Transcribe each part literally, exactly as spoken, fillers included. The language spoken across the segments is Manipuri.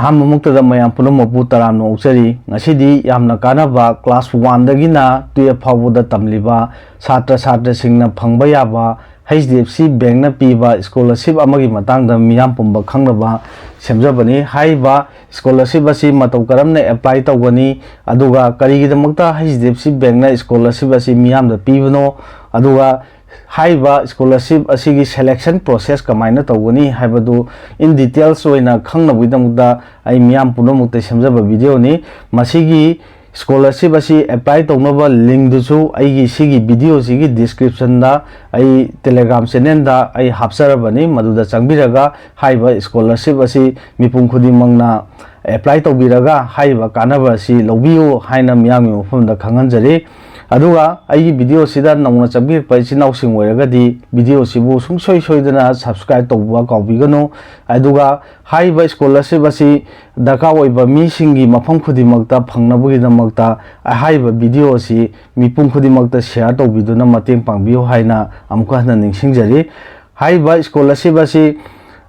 ꯑꯍꯥꯟꯕꯃꯛꯇꯗ ꯃꯌꯥꯝ ꯄꯨꯝꯅꯃꯛꯄꯨ ꯇꯔꯥꯝꯅ ꯑꯣꯛꯆꯔꯤ꯫ ꯉꯁꯤꯗꯤ ꯌꯥꯝꯅ ꯀꯥꯟꯅꯕ class one ꯗꯒꯤꯅ twelve ꯐꯥꯎꯕꯗ ꯇꯝꯂꯤꯕ ꯁꯥꯇ꯭ꯔ ꯁꯥꯇ꯭ꯔꯁꯤꯡꯅ ꯐꯪꯕ ꯌꯥꯕ H D F C Bank ꯅ ꯄꯤꯕ scholarship ꯑꯃꯒꯤ ꯃꯇꯥꯡꯗ ꯃꯤꯌꯥꯝ ꯄꯨꯝꯕ ꯈꯪꯅꯕ ꯁꯦꯝꯖꯕꯅꯤ꯫ ꯍꯥꯏꯔꯤꯕ scholarship ꯑꯁꯤ ꯃꯇꯧ ꯀꯔꯝꯅ apply ꯇꯧꯒꯅꯤ, ꯑꯗꯨꯒ ꯀꯔꯤꯒꯤꯗꯃꯛꯇ H D F C Bank ꯅ scholarship ꯑꯁꯤ ꯃꯤꯌꯥꯝꯗ ꯄꯤꯕꯅꯣ, ꯑꯗꯨꯒ ꯍꯥꯏꯔꯤꯕ scholarship ꯑꯁꯤꯒꯤ selection process ꯀꯃꯥꯏꯅ ꯇꯧꯒꯅꯤ ꯍꯥꯏꯕꯗꯨ in details ꯑꯣꯏꯅ ꯈꯪꯅꯕꯒꯤꯗꯃꯛꯇ ꯑꯩ ꯃꯤꯌꯥꯝ ꯄꯨꯝꯅꯃꯛꯇ ꯁꯦꯝꯖꯕ video ꯅꯤ꯫ ꯃꯁꯤꯒꯤ scholarship ꯑꯁꯤ apply ꯇꯧꯅꯕ link ꯗꯨꯁꯨ ꯑꯩꯒꯤ ꯁꯤꯒꯤ video ꯁꯤꯒꯤ description ꯗ, ꯑꯩ Telegram channel ꯗ ꯑꯩ ꯍꯥꯞꯆꯔꯕꯅꯤ꯫ ꯃꯗꯨꯗ ꯆꯪꯕꯤꯔꯒ ꯍꯥꯏꯔꯤꯕ scholarship ꯑꯁꯤ ꯃꯤꯄꯨꯝ ꯈꯨꯗꯤꯡꯃꯛꯅ apply ꯇꯧꯕꯤꯔꯒ ꯍꯥꯏꯔꯤꯕ ꯀꯥꯟꯅꯕ ꯑꯁꯤ ꯂꯧꯕꯤꯌꯨ ꯍꯥꯏꯅ ꯃꯤꯌꯥꯝꯒꯤ ꯃꯐꯝꯗ ꯈꯪꯍꯟꯖꯔꯤ꯫ ꯑꯗꯨꯒ ꯑꯩꯒꯤ video ꯁꯤꯗ ꯅꯧꯅ ꯆꯪꯕꯤꯔꯛꯄ ꯏꯆꯤꯟ ꯏꯅꯥꯎꯁꯤꯡ ꯑꯣꯏꯔꯒꯗꯤ video ꯁꯤꯕꯨ ꯁꯨꯡꯁꯣꯏ ꯁꯣꯏꯗꯅ subscribe ꯇꯧꯕ ꯀꯥꯎꯕꯤꯒꯅꯨ꯫ ꯑꯗꯨꯒ ꯍꯥꯏꯔꯤꯕ scholarship ꯑꯁꯤ ꯗꯔꯀꯥꯔ ꯑꯣꯏꯕ ꯃꯤꯁꯤꯡꯒꯤ ꯃꯐꯝ ꯈꯨꯗꯤꯡꯃꯛꯇ ꯐꯪꯅꯕꯒꯤꯗꯃꯛꯇ ꯍꯥꯏꯔꯤꯕ video ꯑꯁꯤ ꯃꯤꯄꯨꯝ ꯈꯨꯗꯤꯡꯃꯛꯇ share ꯇꯧꯕꯤꯗꯨꯅ ꯃꯇꯦꯡ ꯄꯥꯡꯕꯤꯌꯨ ꯍꯥꯏꯅ ꯑꯃꯨꯛꯀ ꯍꯟꯅ ꯅꯤꯡꯁꯤꯡꯖꯔꯤ꯫ ꯍꯥꯏꯔꯤꯕ scholarship ꯑꯁꯤ,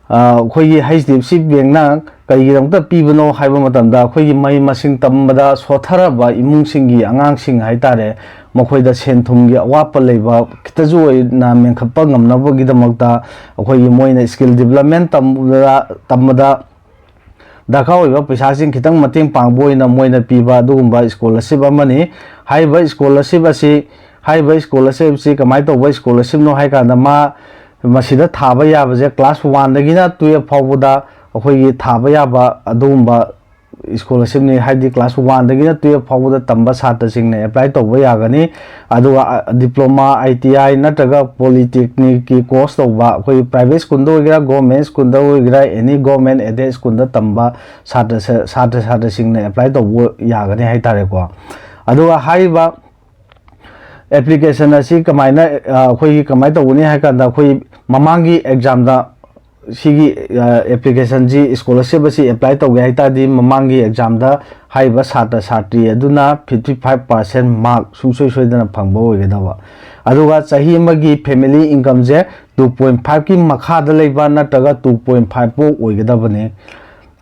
ꯑ, ꯑꯩꯈꯣꯏꯒꯤ H D F C Bank ꯅ ꯀꯔꯤꯒꯤꯗꯃꯛꯇ ꯄꯤꯕꯅꯣ ꯍꯥꯏꯕ ꯃꯇꯝꯗ, ꯑꯩꯈꯣꯏꯒꯤ ꯃꯍꯩ ꯃꯁꯤꯡ ꯇꯝꯕꯗ ꯁꯣꯠꯊꯔꯕ ꯏꯃꯨꯡꯁꯤꯡꯒꯤ ꯑꯉꯥꯡꯁꯤꯡ ꯍꯥꯏꯇꯥꯔꯦ, ꯃꯈꯣꯏꯗ ꯁꯦꯟ ꯊꯨꯝꯒꯤ ꯑꯋꯥꯠꯄ ꯂꯩꯕ ꯈꯤꯇꯁꯨ ꯑꯣꯏꯅ ꯃꯦꯟꯈꯠꯄ ꯉꯝꯅꯕꯒꯤꯗꯃꯛꯇ ꯑꯩꯈꯣꯏꯒꯤ ꯃꯣꯏꯅ skill development ꯇꯝꯕꯗ, ꯇꯝꯕꯗ ꯗꯔꯀꯥꯔ ꯑꯣꯏꯕ ꯄꯩꯁꯥꯁꯤꯡ ꯈꯤꯇꯪ ꯃꯇꯦꯡ ꯄꯥꯡꯕ ꯑꯣꯏꯅ ꯃꯣꯏꯅ ꯄꯤꯕ ꯑꯗꯨꯒꯨꯝꯕ scholarship ꯑꯃꯅꯤ꯫ ꯍꯥꯏꯔꯤꯕ scholarship ꯑꯁꯤ, ꯍꯥꯏꯔꯤꯕ scholarship ꯑꯁꯤ ꯀꯃꯥꯏꯅ ꯇꯧꯕ scholarship ꯅꯣ ꯍꯥꯏ ꯀꯥꯟꯗ, ꯃꯥ ꯃꯁꯤꯗ ꯊꯥꯕ ꯌꯥꯕꯁꯦ class one ꯗꯒꯤꯅ twelve ꯐꯥꯎꯕꯗ ꯑꯩꯈꯣꯏꯒꯤ ꯊꯥꯕ ꯌꯥꯕ ꯑꯗꯨꯒꯨꯝꯕ scholarship ꯅꯤ꯫ ꯍꯥꯏꯗꯤ class one ꯗꯒꯤꯅ twelve ꯐꯥꯎꯕꯗ ꯇꯝꯕ ꯁꯥꯇ꯭ꯔꯁꯤꯡꯅ apply ꯇꯧꯕ ꯌꯥꯒꯅꯤ꯫ ꯑꯗꯨꯒ, ꯑ, diploma, I T I ꯅꯠꯇ꯭ꯔꯒ polytechnic ꯀꯤ course ꯇꯧꯕ, ꯑꯩꯈꯣꯏꯒꯤ private school ꯗ ꯑꯣꯏꯒꯦꯔꯥ, government school ꯗ ꯑꯣꯏꯒꯦꯔꯥ, any government aided school ꯗ ꯇꯝꯕ ꯁꯥꯇ꯭ꯔ, ꯁꯥꯇ꯭ꯔ ꯁꯥꯇ꯭ꯔꯁꯤꯡꯅ apply ꯇꯧꯕ ꯌꯥꯒꯅꯤ ꯍꯥꯏꯇꯥꯔꯦꯀꯣ꯫ ꯑꯗꯨꯒ ꯍꯥꯏꯔꯤꯕ application ꯑꯁꯤ ꯀꯃꯥꯏꯅ, ꯑ, ꯑꯩꯈꯣꯏꯒꯤ ꯀꯃꯥꯏꯅ ꯇꯧꯒꯅꯤ ꯍꯥꯏ ꯀꯥꯟꯗ, ꯑꯩꯈꯣꯏ ꯃꯃꯥꯡꯒꯤ exam ꯗ ꯁꯤꯒꯤ, ꯑ, application ꯁꯤ, scholarship ꯑꯁꯤ apply ꯇꯧꯒꯦ ꯍꯥꯏ ꯇꯥꯔꯗꯤ, ꯃꯃꯥꯡꯒꯤ exam ꯗ ꯍꯥꯏꯔꯤꯕ ꯁꯥꯇ꯭ꯔ ꯁꯥꯇ꯭ꯔꯤ ꯑꯗꯨꯅ fifty five percent mark ꯁꯨꯡꯁꯣꯏ ꯁꯣꯏꯗꯅ ꯐꯪꯕ ꯑꯣꯏꯒꯗꯕ꯫ ꯑꯗꯨꯒ ꯆꯍꯤ ꯑꯃꯒꯤ family income ꯁꯦ two point five ꯀꯤ ꯃꯈꯥꯗ ꯂꯩꯕ ꯅꯠꯇ꯭ꯔꯒ two point five ꯐꯥꯎ ꯑꯣꯏꯒꯗꯕꯅꯤ꯫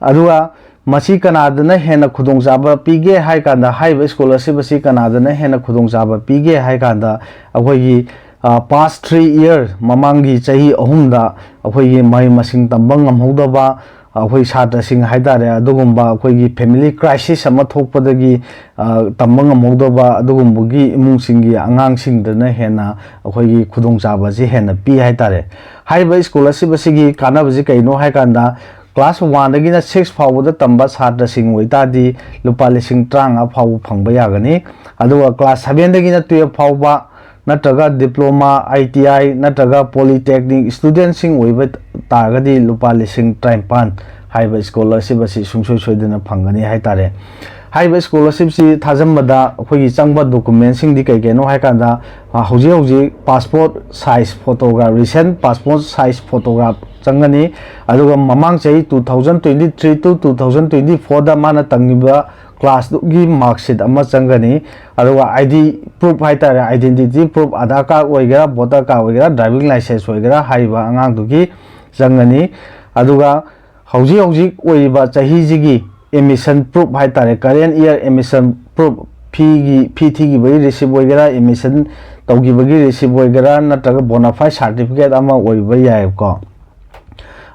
ꯑꯗꯨꯒ ꯃꯁꯤ ꯀꯅꯥꯗꯅ ꯍꯦꯟꯅ ꯈꯨꯗꯣꯡꯆꯥꯕ ꯄꯤꯒꯦ ꯍꯥꯏ ꯀꯥꯟꯗ, ꯍꯥꯏꯔꯤꯕ scholarship ꯑꯁꯤ ꯀꯅꯥꯗꯅ ꯍꯦꯟꯅ ꯈꯨꯗꯣꯡꯆꯥꯕ ꯄꯤꯒꯦ ꯍꯥꯏ ꯀꯥꯟꯗ, ꯑꯩꯈꯣꯏꯒꯤ past three year, ꯃꯃꯥꯡꯒꯤ ꯆꯍꯤ ꯑꯍꯨꯝꯗ ꯑꯩꯈꯣꯏꯒꯤ ꯃꯍꯩ ꯃꯁꯤꯡ ꯇꯝꯕ ꯉꯝꯍꯧꯗꯕ ꯑꯩꯈꯣꯏ ꯁꯥꯇ꯭ꯔꯁꯤꯡ ꯍꯥꯏ ꯇꯥꯔꯦ, ꯑꯗꯨꯒꯨꯝꯕ ꯑꯩꯈꯣꯏꯒꯤ family crisis ꯑꯃ ꯊꯣꯛꯄꯗꯒꯤ ꯇꯝꯕ ꯉꯝꯍꯧꯗꯕ ꯑꯗꯨꯒꯨꯝꯕꯒꯤ ꯏꯃꯨꯡꯁꯤꯡꯒꯤ ꯑꯉꯥꯡꯁꯤꯡꯗꯅ ꯍꯦꯟꯅ ꯑꯩꯈꯣꯏꯒꯤ ꯈꯨꯗꯣꯡꯆꯥꯕꯁꯤ ꯍꯦꯟꯅ ꯄꯤ ꯍꯥꯏ ꯇꯥꯔꯦ꯫ ꯍꯥꯏꯔꯤꯕ scholarship ꯑꯁꯤꯒꯤ ꯀꯥꯟꯅꯕꯁꯤ ꯀꯩꯅꯣ ꯍꯥꯏ ꯀꯥꯟꯗ, class one ꯗꯒꯤꯅ six ꯐꯥꯎꯕꯗ ꯇꯝꯕ ꯁꯥꯇ꯭ꯔꯁꯤꯡ ꯑꯣꯏꯇꯥꯔꯗꯤ ꯂꯨꯄꯥ ꯂꯤꯁꯤꯡ ꯇꯔꯥꯃꯉꯥ ꯐꯥꯎꯕ ꯐꯪꯕ ꯌꯥꯒꯅꯤ꯫ ꯑꯗꯨꯒ class seven ꯗꯒꯤꯅ twelve ꯐꯥꯎꯕ ꯅꯠꯇ꯭ꯔꯒ diploma, I T I ꯅꯠꯇ꯭ꯔꯒ polytechnic studentꯁꯤꯡ ꯑꯣꯏꯕ ꯇꯥꯔꯒꯗꯤ ꯂꯨꯄꯥ ꯂꯤꯁꯤꯡ ꯇꯔꯥꯅꯤꯄꯥꯟ ꯍꯥꯏꯕ scholarship ꯑꯁꯤ ꯁꯨꯡꯁꯣꯏ ꯁꯣꯏꯗꯅ ꯐꯪꯒꯅꯤ ꯍꯥꯏ ꯇꯥꯔꯦ꯫ ꯍꯥꯏꯔꯤꯕ scholarshipꯁꯤ ꯊꯥꯖꯤꯟꯕꯗ ꯑꯩꯈꯣꯏꯒꯤ ꯆꯪꯕ documentꯁꯤꯡꯗꯤ ꯀꯩ ꯀꯩꯅꯣ ꯍꯥꯏ ꯀꯥꯟꯗ, ꯍꯧꯖꯤꯛ ꯍꯧꯖꯤꯛ passport size photograph, recent passport size photograph ꯆꯪꯒꯅꯤ꯫ ꯑꯗꯨꯒ ꯃꯃꯥꯡ ꯆꯍꯤ two thousand twenty three to two thousand twenty fourꯗ ꯃꯥꯅ ꯇꯝꯂꯤꯕ classꯇꯨꯒꯤ mark sheet ꯑꯃ ꯆꯪꯒꯅꯤ꯫ ꯑꯗꯨꯒ I D proof ꯍꯥꯏ ꯇꯥꯔꯦ, identity proof, Aadhaar card ꯑꯣꯏꯒꯦꯔꯥ, voter card ꯑꯣꯏꯒꯦꯔꯥ, driving license ꯑꯣꯏꯒꯦꯔꯥ, ꯍꯥꯏꯔꯤꯕ ꯑꯉꯥꯡꯗꯨꯒꯤ ꯆꯪꯒꯅꯤ꯫ ꯑꯗꯨꯒ ꯍꯧꯖꯤꯛ ꯍꯧꯖꯤꯛ ꯑꯣꯏꯔꯤꯕ ꯆꯍꯤꯁꯤꯒꯤ admission proof ꯍꯥꯏ ꯇꯥꯔꯦ, current year admission proof, ꯐꯤꯒꯤ, ꯐꯤ ꯊꯤꯈꯤꯕꯒꯤ receipt ꯑꯣꯏꯒꯦꯔꯥ, admission ꯇꯧꯈꯤꯕꯒꯤ receipt ꯑꯣꯏꯒꯦꯔꯥ, ꯅꯠꯇ꯭ꯔꯒ bona fide certificate ꯑꯃ ꯑꯣꯏꯕ ꯌꯥꯏꯕꯀꯣ꯫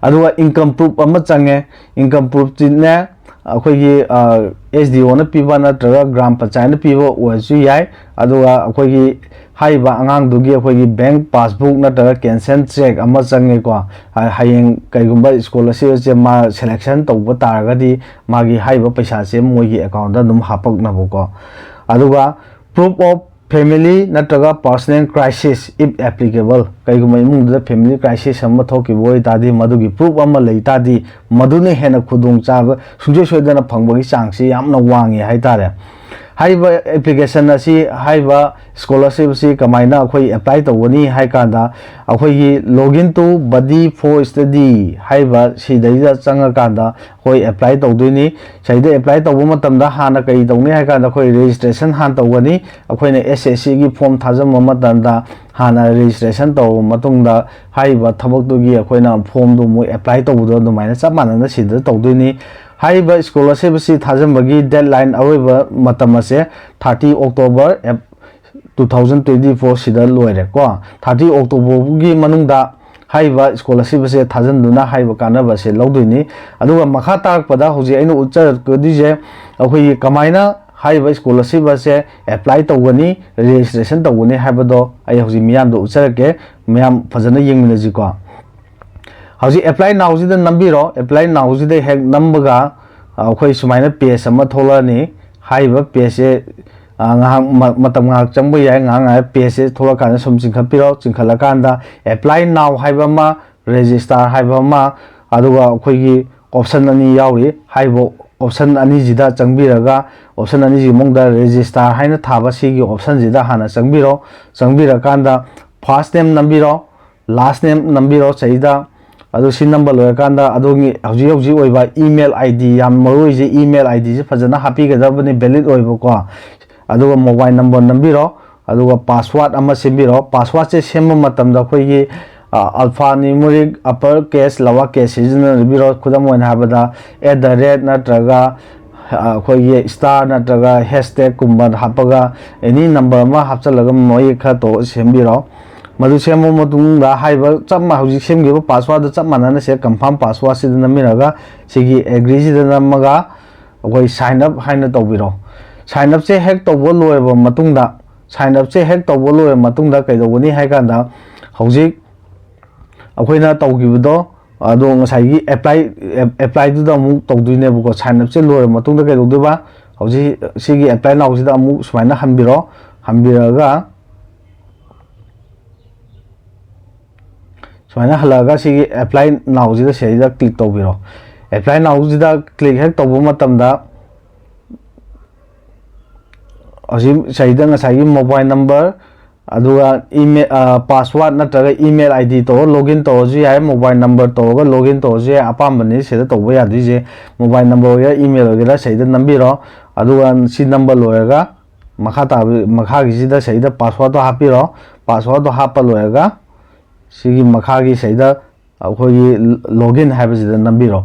ꯑꯗꯨꯒ income proof ꯑꯃ ꯆꯪꯉꯦ꯫ Income proofꯁꯤꯅꯦ ꯑꯩꯈꯣꯏꯒꯤ S D Oꯅ ꯄꯤꯕ ꯅꯠꯇ꯭ꯔꯒ ꯒ꯭ꯔꯥꯝ ꯄꯟꯆꯥꯌꯠꯅ ꯄꯤꯕ ꯑꯣꯏꯔꯁꯨ ꯌꯥꯏ꯫ ꯑꯗꯨꯒ ꯑꯩꯈꯣꯏꯒꯤ ꯍꯥꯏꯔꯤꯕ ꯑꯉꯥꯡꯗꯨꯒꯤ ꯑꯩꯈꯣꯏꯒꯤ bank passbook ꯅꯠꯇ꯭ꯔꯒ cancel cheque ꯑꯃ ꯆꯪꯉꯦꯀꯣ꯫ ꯍꯌꯦꯡ ꯀꯩꯒꯨꯝꯕ scholarship ꯑꯁꯦ ꯃꯥ selection ꯇꯧꯕ ꯇꯥꯔꯒꯗꯤ ꯃꯥꯒꯤ ꯍꯥꯏꯔꯤꯕ ꯄꯩꯁꯥꯁꯦ ꯃꯣꯏꯒꯤ accountꯇ ꯑꯗꯨꯝ ꯍꯥꯞꯄꯛꯅꯕꯀꯣ꯫ ꯑꯗꯨꯒ proof of family ꯅꯠꯇ꯭ꯔꯒ personal crisis, if applicable, ꯀꯩꯒꯨꯝꯕ ꯏꯃꯨꯡꯗꯨꯗ family crisis ꯑꯃ ꯊꯣꯛꯈꯤꯕ ꯑꯣꯏꯇꯥꯔꯗꯤ, ꯃꯗꯨꯒꯤ proof ꯑꯃ ꯂꯩ ꯇꯥꯔꯗꯤ, ꯃꯗꯨꯅ ꯍꯦꯟꯅ ꯈꯨꯗꯣꯡꯆꯥꯕ ꯁꯨꯡꯁꯣꯏ ꯁꯣꯏꯗꯅ ꯐꯪꯕꯒꯤ ꯆꯥꯡꯁꯤ ꯌꯥꯝꯅ ꯋꯥꯡꯉꯤ ꯍꯥꯏꯇꯥꯔꯦ꯫ ꯍꯥꯏꯔꯤꯕ ꯑꯦꯄ꯭ꯂꯤꯀꯦꯁꯟ ꯑꯁꯤ, ꯍꯥꯏꯔꯤꯕ ꯁ꯭ꯀꯣꯂꯔꯁꯤꯞ ꯑꯁꯤ ꯀꯃꯥꯏꯅ ꯑꯩꯈꯣꯏ ꯑꯦꯄ꯭ꯂꯥꯏ ꯇꯧꯒꯅꯤ ꯍꯥꯏ ꯀꯥꯟꯗ, ꯑꯩꯈꯣꯏꯒꯤ login to Buddy for Study ꯍꯥꯏꯔꯤꯕ ꯁꯤꯗꯩꯗ ꯆꯪꯉꯀꯥꯟꯗ ꯑꯩꯈꯣꯏ ꯑꯦꯄ꯭ꯂꯥꯏ ꯇꯧꯗꯣꯏꯅꯤ꯫ ꯁꯤꯗ ꯑꯦꯄ꯭ꯂꯥꯏ ꯇꯧꯕ ꯃꯇꯝꯗ ꯍꯥꯟꯅ ꯀꯔꯤ ꯇꯧꯅꯤ ꯍꯥꯏ ꯀꯥꯟꯗ, ꯑꯩꯈꯣꯏ ꯔꯦꯖꯤꯁꯇ꯭ꯔꯦꯁꯟ ꯍꯥꯟꯅ ꯇꯧꯒꯅꯤ꯫ ꯑꯩꯈꯣꯏꯅ ꯑꯦꯁ ꯑꯦꯁ ꯁꯤꯒꯤ ꯐꯣꯝ ꯊꯥꯖꯤꯟꯕ ꯃꯇꯝꯗ ꯍꯥꯟꯅ ꯔꯦꯖꯤꯁꯇ꯭ꯔꯦꯁꯟ ꯇꯧꯔꯕ ꯃꯇꯨꯡꯗ, ꯍꯥꯏꯔꯤꯕ ꯊꯕꯛꯇꯨꯒꯤ ꯑꯩꯈꯣꯏꯅ ꯐꯣꯝꯗꯨ ꯑꯃꯨꯛ ꯑꯦꯄ꯭ꯂꯥꯏ ꯇꯧꯕꯗꯣ ꯑꯗꯨꯃꯥꯏꯅ ꯆꯞ ꯃꯥꯟꯅꯅ ꯁꯤꯗ ꯇꯧꯗꯣꯏꯅꯤ꯫ ꯍꯥꯏꯔꯤꯕ ꯁ꯭ꯀꯣꯂꯔꯁꯤꯞ ꯑꯁꯤ ꯊꯥꯖꯤꯟꯕꯒꯤ ꯗꯦꯠꯂꯥꯏꯟ ꯑꯔꯣꯏꯕ ꯃꯇꯝ ꯑꯁꯦ thirty October two thousand twenty four ꯁꯤꯗ ꯂꯣꯏꯔꯦꯀꯣ꯫ Thirty Octoberꯒꯤ ꯃꯅꯨꯡꯗ ꯍꯥꯏꯔꯤꯕ ꯁ꯭ꯀꯣꯂꯔꯁꯤꯞ ꯑꯁꯦ ꯊꯥꯖꯤꯟꯗꯨꯅ ꯍꯥꯏꯔꯤꯕ ꯀꯥꯟꯅꯕ ꯑꯁꯦ ꯂꯧꯗꯣꯏꯅꯤ꯫ ꯑꯗꯨꯒ ꯃꯈꯥ ꯇꯥꯔꯛꯄꯗ ꯍꯧꯖꯤꯛ ꯑꯩꯅ ꯎꯠꯆꯔꯛꯀꯗꯣꯏꯁꯦ, ꯑꯩꯈꯣꯏꯒꯤ ꯀꯃꯥꯏꯅ ꯍꯥꯏꯔꯤꯕ ꯁ꯭ꯀꯣꯂꯔꯁꯤꯞ ꯑꯁꯦ ꯑꯦꯄ꯭ꯂꯥꯏ ꯇꯧꯒꯅꯤ, ꯔꯦꯖꯤꯁꯇ꯭ꯔꯦꯁꯟ ꯇꯧꯒꯅꯤ ꯍꯥꯏꯕꯗꯣ ꯑꯩ ꯍꯧꯖꯤꯛ ꯃꯤꯌꯥꯝꯗ ꯎꯠꯆꯔꯛꯀꯦ꯫ ꯃꯌꯥꯝ ꯐꯖꯅ ꯌꯦꯡꯃꯤꯟꯅꯁꯤꯀꯣ꯫ ꯍꯧꯖꯤꯛ ꯑꯦꯄ꯭ꯂꯥꯏ ꯅꯥꯎꯁꯤꯗ ꯅꯝꯕꯤꯔꯣ꯫ ꯑꯦꯄ꯭ꯂꯥꯏ ꯅꯥꯎꯁꯤꯗ ꯍꯦꯛ ꯅꯝꯕꯒ, ꯑ, ꯑꯩꯈꯣꯏ ꯁꯨꯃꯥꯏꯅ ꯄꯦꯖ ꯑꯃ ꯊꯣꯛꯂꯛꯑꯅꯤ꯫ ꯍꯥꯏꯔꯤꯕ ꯄꯦꯖꯁꯦ, ꯑ, ꯉꯥꯏꯍꯥꯛ ꯃ-, ꯃꯇꯝ ꯉꯥꯏꯍꯥꯛ ꯆꯪꯕ ꯌꯥꯏ꯫ ꯉꯥꯏꯍꯥꯛ ꯉꯥꯏꯍꯥꯛ ꯄꯦꯖꯁꯦ ꯊꯣꯛꯂꯛꯀꯥꯟꯗ ꯁꯨꯝ ꯆꯤꯡꯈꯠꯄꯤꯔꯣ꯫ ꯆꯤꯡꯈꯠꯂꯀꯥꯟꯗ ꯑꯦꯄ꯭ꯂꯥꯏ ꯅꯥꯎ ꯍꯥꯏꯕ ꯑꯃ, ꯔꯦꯖꯤꯁꯇꯥꯔ ꯍꯥꯏꯕ ꯑꯃ, ꯑꯗꯨꯒ ꯑꯩꯈꯣꯏꯒꯤ ꯑꯣꯞꯁꯟ ꯑꯅꯤ ꯌꯥꯎꯔꯤ꯫ ꯍꯥꯏꯔꯤꯕ ꯑꯣꯞꯁꯟ ꯑꯅꯤꯁꯤꯗ ꯆꯪꯕꯤꯔꯒ, ꯑꯣꯞꯁꯟ ꯑꯅꯤꯁꯤꯒꯤ ꯃꯅꯨꯡꯗ ꯔꯦꯖꯤꯁꯇꯥꯔ ꯍꯥꯏꯅ ꯊꯥꯕ ꯁꯤꯒꯤ ꯑꯣꯞꯁꯟꯁꯤꯗ ꯍꯥꯟꯅ ꯆꯪꯕꯤꯔꯣ꯫ ꯆꯪꯕꯤꯔꯀꯥꯟꯗ ꯐꯥꯔꯁ ꯅꯦꯝ ꯅꯝꯕꯤꯔꯣ, ꯂꯥꯁ ꯅꯦꯝ ꯅꯝꯕꯤꯔꯣ ꯁꯤꯗ꯫ ꯑꯗꯨ ꯁꯤ ꯅꯝꯕ ꯂꯣꯏꯔꯀꯥꯟꯗ ꯑꯗꯣꯝꯒꯤ ꯍꯧꯖꯤꯛ ꯍꯧꯖꯤꯛ ꯑꯣꯏꯕ ꯏꯃꯦꯜ ꯑꯥꯏ ꯗꯤ, ꯌꯥꯝ ꯃꯔꯨ ꯑꯣꯏꯁꯦ ꯏꯃꯦꯜ ꯑꯥꯏ ꯗꯤꯁꯦ ꯐꯖꯅ ꯍꯥꯞꯄꯤꯒꯗꯕꯅꯤ, ꯚꯦꯂꯤꯠ ꯑꯣꯏꯕꯀꯣ꯫ ꯑꯗꯨꯒ ꯃꯣꯕꯥꯏꯜ ꯅꯝꯕꯔ ꯅꯝꯕꯤꯔꯣ, ꯑꯗꯨꯒ ꯄꯥꯁꯋꯥꯔꯗ ꯑꯃ ꯁꯦꯝꯕꯤꯔꯣ꯫ ꯄꯥꯁꯋꯥꯔꯗꯁꯦ ꯁꯦꯝꯕ ꯃꯇꯝꯗ ꯑꯩꯈꯣꯏꯒꯤ, ꯑ, alphanumeric, upper case, lower case ꯁꯤꯖꯤꯟꯅꯕꯤꯔꯣ꯫ ꯈꯨꯗꯝ ꯑꯣꯏꯅ ꯍꯥꯏꯔꯕꯗ, at the rate ꯅꯠꯇ꯭ꯔꯒ, ꯑ, ꯑꯩꯈꯣꯏꯒꯤ ꯁ꯭ꯇꯥꯔ ꯅꯠꯇ꯭ꯔꯒ ꯍꯦꯁꯇꯦꯛꯀꯨꯝꯕ ꯍꯥꯞꯄꯒ ꯑꯦꯅꯤ ꯅꯝꯕꯔ ꯑꯃ ꯍꯥꯞꯆꯜꯂꯒ ꯃꯌꯦꯛ ꯈꯔ ꯇꯧꯔ ꯁꯦꯝꯕꯤꯔꯣ꯫ ꯃꯗꯨ ꯁꯦꯝꯃꯕ ꯃꯇꯨꯡꯗ ꯍꯥꯏꯔꯤꯕ ꯆꯞ ꯃꯥ-, ꯍꯧꯖꯤꯛ ꯁꯦꯝꯈꯤꯕ ꯄꯥꯁꯋꯥꯔꯗ ꯆꯞ ꯃꯥꯟꯅꯅ ꯁꯤꯗ ꯀꯟꯐꯥꯔꯝ ꯄꯥꯁꯋꯥꯔꯗꯁꯤꯗ ꯅꯝꯕꯤꯔꯒ ꯁꯤꯒꯤ ꯑꯦꯒ꯭ꯔꯤꯁꯤꯗ ꯅꯝꯃꯒ ꯑꯩꯈꯣꯏ ꯁꯥꯏꯟ ꯑꯞ ꯍꯥꯏꯅ ꯇꯧꯕꯤꯔꯣ꯫ ꯁꯥꯏꯟ ꯑꯞꯁꯦ ꯍꯦꯛ ꯇꯧꯕ ꯂꯣꯏꯔꯕ ꯃꯇꯨꯡꯗ, ꯁꯥꯏꯟ ꯑꯞꯁꯦ ꯍꯦꯛ ꯇꯧꯕ ꯂꯣꯏꯔꯕ ꯃꯇꯨꯡꯗ ꯀꯩꯗꯧꯒꯅꯤ ꯍꯥꯏ ꯀꯥꯟꯗ, ꯍꯧꯖꯤꯛ ꯑꯩꯈꯣꯏꯅ ꯇꯧꯈꯤꯕꯗꯣ ꯑꯗꯣ ꯉꯁꯥꯏꯒꯤ ꯑꯦꯄ꯭ꯂꯥꯏ, ꯑꯦꯞ-, ꯑꯦꯄ꯭ꯂꯥꯏꯗꯨꯗ ꯑꯃꯨꯛ ꯇꯧꯗꯣꯏꯅꯦꯕꯀꯣ꯫ ꯁꯥꯏꯟ ꯑꯞꯁꯦ ꯂꯣꯏꯔꯕ ꯃꯇꯨꯡꯗ ꯀꯩꯗꯧꯗꯣꯏꯕ? ꯍꯧꯖꯤꯛ ꯁꯤꯒꯤ ꯑꯦꯄ꯭ꯂꯥꯏ ꯅꯥꯎꯁꯤꯗ ꯑꯃꯨꯛ ꯁꯨꯃꯥꯏꯅ ꯍꯟꯕꯤꯔꯣ꯫ ꯍꯟꯕꯤꯔꯒ ꯁꯨꯃꯥꯏꯅ ꯍꯜꯂꯛꯑꯒ ꯁꯤꯒꯤ ꯑꯦꯄ꯭ꯂꯥꯏ ꯅꯥꯎꯁꯤꯗ ꯁꯤꯗꯩꯗ ꯀ꯭ꯂꯤꯛ ꯇꯧꯕꯤꯔꯣ꯫ ꯑꯦꯄ꯭ꯂꯥꯏ ꯅꯥꯎꯁꯤꯗ ꯀ꯭ꯂꯤꯛ ꯍꯦꯛ ꯇꯧꯕ ꯃꯇꯝꯗ, ꯍꯧꯖꯤꯛ ꯁꯤꯗ ꯉꯁꯥꯏꯒꯤ mobile number, ꯑꯗꯨꯒ email, password ꯅꯠꯇ꯭ꯔꯒ email ID ꯇꯧꯔꯒ login ꯇꯧꯔꯁꯨ ꯌꯥꯏ, mobile number ꯇꯧꯔꯒ login ꯇꯧꯔꯁꯨ ꯌꯥꯏ, ꯑꯄꯥꯝꯕꯅꯤ ꯁꯤꯗ ꯇꯧꯕ ꯌꯥꯗꯣꯏꯁꯦ꯫ Mobile number ꯑꯣꯏꯒꯦꯔꯥ email ꯑꯣꯏꯒꯦꯔꯥ ꯁꯤꯗ ꯅꯝꯕꯤꯔꯣ꯫ ꯑꯗꯨꯒ ꯁꯤ ꯅꯝꯕ ꯂꯣꯏꯔꯒ ꯃꯈꯥ ꯇꯥꯕ, ꯃꯈꯥꯒꯤꯁꯤꯗ ꯁꯤꯗ password ꯇꯣ ꯍꯥꯞꯄꯤꯔꯣ꯫ Password ꯇꯣ ꯍꯥꯞꯄ ꯂꯣꯏꯔꯒ ꯁꯤꯒꯤ ꯃꯈꯥꯒꯤ ꯁꯤꯗ ꯑꯩꯈꯣꯏꯒꯤ login ꯍꯥꯏꯕꯁꯤꯗ ꯅꯝꯕꯤꯔꯣ꯫